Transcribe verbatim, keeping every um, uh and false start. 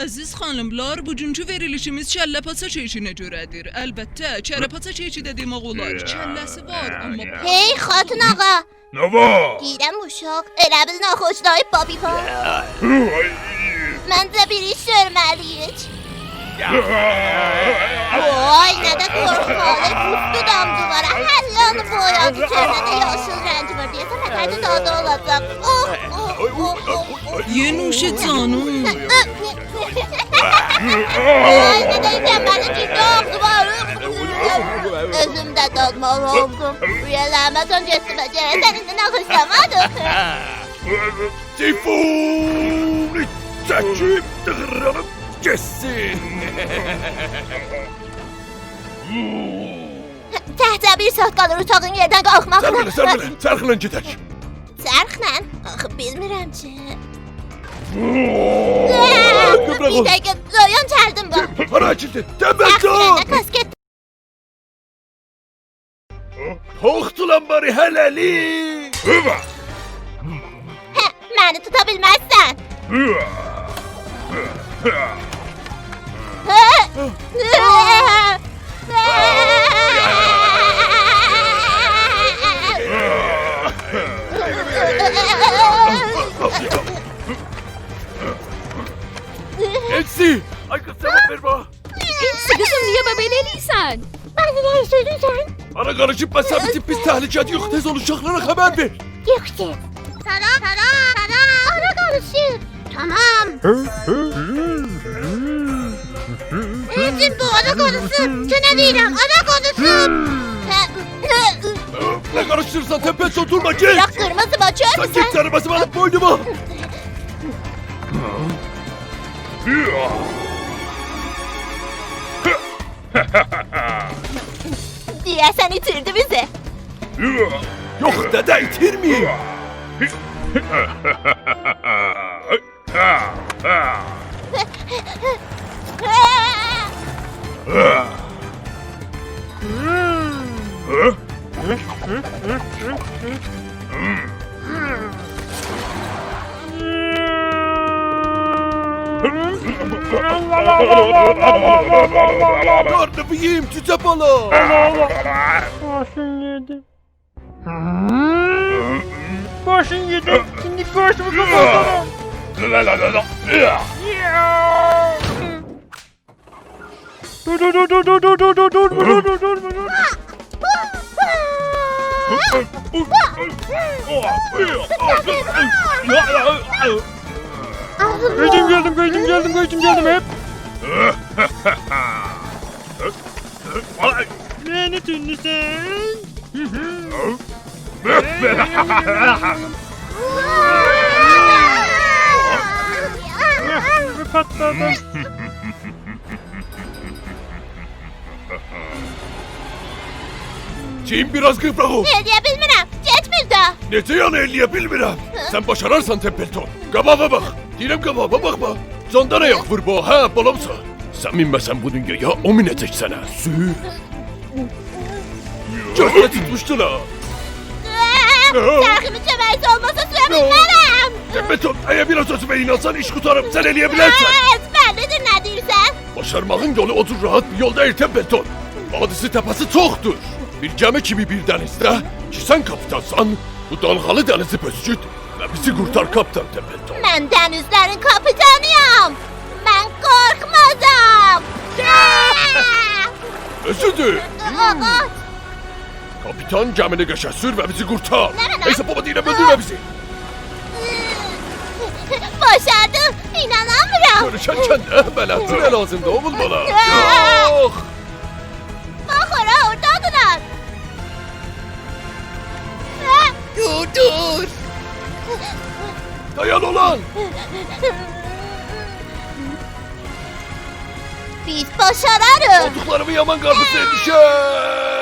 عزیز خانیملار، بوگونکو وئریلیشیمیز کله‌پاچا کیکینه گؤره‌دیر. البته، کره‌پاچا کیکی ده دئمک اولار. کله‌سی وار، آمما... هئی، خاتون آقا! نه وار؟ دئییرم، اوشاق ائله بیل ناخوشلاییب بابی وار. آی. منجه، بیر ایش گؤرمه‌لی‌ییک. وای، نه ده قورخمالی، قوسدو دامجیقلارا، هله اونو بویادی، چهره‌ده یاشیل رنگی وار، دئیه‌سن، بتر ده دادا اولاجاق. اوه، اوه، اوه، اوه. یئ نوش جانین. وای، نه ده ایشلنمه‌لی کی، دامجیقلار. اؤزوم ده دادمالی اولدوم. اویالاماسان گئتسین، گرک سن ایندی ناخوشلامادین. تیفونی چکیب دیغیرانیم گئتسین. تکجه بیر ساعات قالیر اوشاغین یئردن قالخماغینا. چرخله، چرخله، چرخله گئدک. چرخله؟ آخی بیلمیرم کی. قیبره قول. بیر دقیقه، لویون کلدیم بو. هارا گئتدین؟ تنبل چرخله، چوخ. کاسکت. پوختولان باری هله‌لیک. هووا! هه، منی توتا بیلمزسن. هووا! هه؟ ائلسی! آی قیز، جاواب وئر بو. ائلسی، قیزیم، نییه بئله ائله‌ییرسن؟ منی نییه سؤیدون سن؟ آرا قاریشیب، بس سن بیتیب، بیز تهلکه‌ده‌ییک، تئز اول اوشاقلارا خبر وئر. یوخ، تئز. سلام، سلام، سلام. آرا قاریشیر. تامام. ائلسی، بو آرا قاریشیر. سنه دئییرم، آرا قاریشیر. نه قاریشیرسان، تپه‌سه اوتورما، گئت. یا قیرمیزی باش، سن گئت، جریمه‌سینی آلیب بوینوما. دئیه‌سن ایتیردی بیزی. یوخ، دده، ایتیرمه‌ییب. قارنیمی یئییم، جوجه بالا. باشین یئدی. باشین یئدی. ایندی باشیمی قوپارارام. دور، دور، دور. قاییدیم گلدیم، قاییدیم گلدیم، قاییدیم گلدیم، هپ. منی توندوسن؟ پاتلادی. گئدین بیر آز قیوراق اول. ائلیه بیلمیرم. گئتمیر ده. نئجه یعنی ائلیه بیلمیرم؟ هه؟ سن باشارارسان، تمپلتون. قاباغا باخ. دئییرم، قاباغا باخ، باخ. جاندان آیاق وور بو، هه، بالامسان. سن مینمه‌سن بو دونیایا، او مینه‌جک سنه. سور. گؤزونه توتموشدون ها. آه! چرخیمین کؤمکلیسی اولماسا سوره بیلمرم. تمپلتون، اگر بیر آز اؤزونه اینانسان، ایش قوتاریب، سن ائلیه بیلرسن. هه، ائزبرلی‌دیر، نه دئییرسن؟ باشارماغین یولو او جور راحت بیر یول دئییل، تمپلتون. حادثی تپه‌سی چوخدور. بیر گمی کیمی بیر دنیزده، کی سن کاپیتانسان، بو دالغالی دنیزی پوسکورت و بیزی قورتار، کاپیتان تمپلتون. من دنیزلرین کاپیتانی‌یام. من قورخمازام. اؤزودور. آغا. کاپیتان، گمینی قشه سور و بیزی قورتار. نمنه؟ نئیسه، بابا، دئییرم، اؤلدورمه بیزی. باشاردیم، اینانامیرام. گؤروشرکن ده بلددیر، ائله آغزیندا، اوغول بالا. آه! یوخ. باخ اورا، اوردادیلار. دور، دور. دایان اولان. بیز باشاراریق. قولتوقلاریمی یامان قارپیز ائتمیشم.